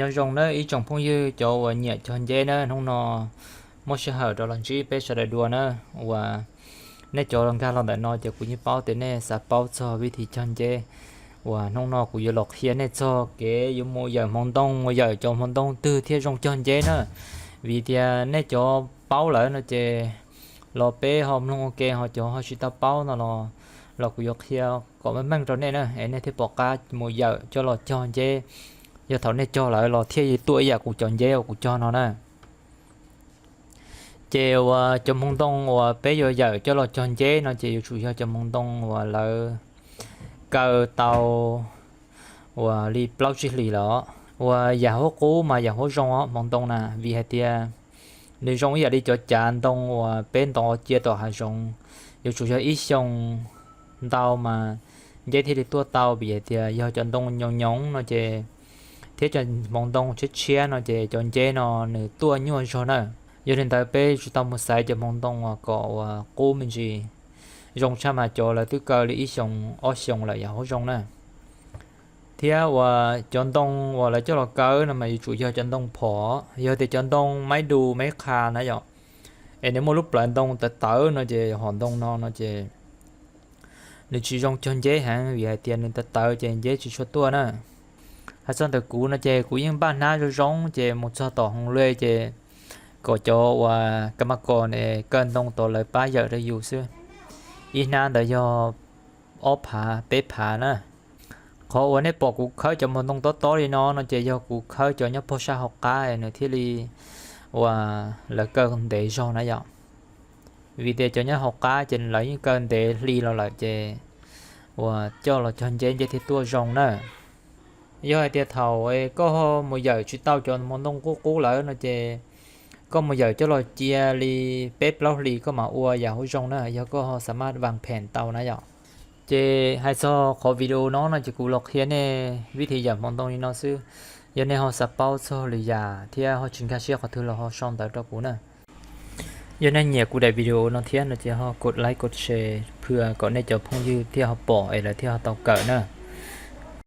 Nyob zoo nawb ib tsoom phooj ywg cov uas nyiam cog nceb na, hnub no muaj sij hawm rov los ntsib peb sawv daws dua na. Uas nej cov los nkag los ntawm no ces kuv yeej paub tias nej xav paub txog vib thi cog nceb. Uas hnub no kuv yuav los qhia nej txog kev yuav mus yawm hmoov ntoo, mus yawm cov hmoov ntoo twg thiaj zoo cog nceb na. Vim tias nej cov paub lawm no ces los peb ho mloog ua ke, ho cov ho tsis tau paub no los, los kuv yuav qhia kom meej meej rau nej na, es nej thiaj pom qab mus yawm coj los cog nceb. Yog thaum nej cog lawm los thiaj li tuaj ib yam kuv cov nceb uas kuv cog no na. Ces uas cov hmoov ntoo uas peb yuav yawm coj los cog nceb no ces yuav tsum yog cov hmoov ntoo uas lawv kaw tau uas li plaub tsib hlis lawm os. Uas yam huab qub mas yam huab zoo os hmoov ntoo na, vim hais tias nws zoo ib yam li cov cav ntoo uas peb ntov cia tom hav zoov, yuav tsum yog ib xyoos ntau mas nceb thiaj li tuaj tau, vim hais tias yog cov ntoo nyoos nyoos no ces, thiab cov hmoov ntoo tshiab tshiab no ces cov nceb no nws tuaj nyuaj zog na. Yog li ntawd peb yuav tsum tau mus xaiv cov hmoov ntoo uas kom uas qub me ntsis, zoo tshaj mas cov lawv twb kaw li ib xyoos ob xyoos lawm yam huab zoo na. Thiab uas cov ntoo uas lawv coj los kaw no mas yuav tsum yog cov ntoo phom, yog tias cov ntoo maib du maib qha na yom, es nws muaj lub plawv ntoo tawv tawv no ces hom ntoo no no ces nws tsis zoo cog nceb heev, vim hais tias nws tawv tawv ces nceb tsis tshua tuaj na. Hais txog ntawm kuv no ces kuv yeej npaj hnab zoo zoo ces mus txog tom hoo lej ces kom cov uas ka ma kos ne kaw ntoo tod lawv pab yawm rau yus xwb. Ib hnab ntawd yog ob phav peb phav na. Qhov uas nej pom kuv khawb cov hmoov ntoo tob tob li no no ces yog kuv khawb cov nyob pog sab hauv qab es nws thiaj li uas lawv kaw ntev zog na yom. Vim tias cov nyob hauv qab ces lawv yeej kaw ntev hli los lawm ces uas coj los cog nceb nceb thiaj tuaj zoo na. Yog hais tias thaum koj ho mus yawm tsis tau cov hmoov ntoo qub qub lawm no ces koj mus yawm coj los cia li peb plaub hlis koj mam ua yam huab zoo na, yog koj ho xa maj vam phem tau na yom. Ces hais txog qhov video no no ces kuv los qhia nej vib thi yawm hmoov ntoo li no xwb. Yog nej ho xav paub txog lwm yam thiab ho tsis nkag siab qhov twg los ho sau ntawv rau kuv na. Yog nej nyiam kuv daim video no thiab no ces ho kos like kos share phwm kom nej cov phooj ywg thiaj ho pom es lawv thiaj ho tau kawm na.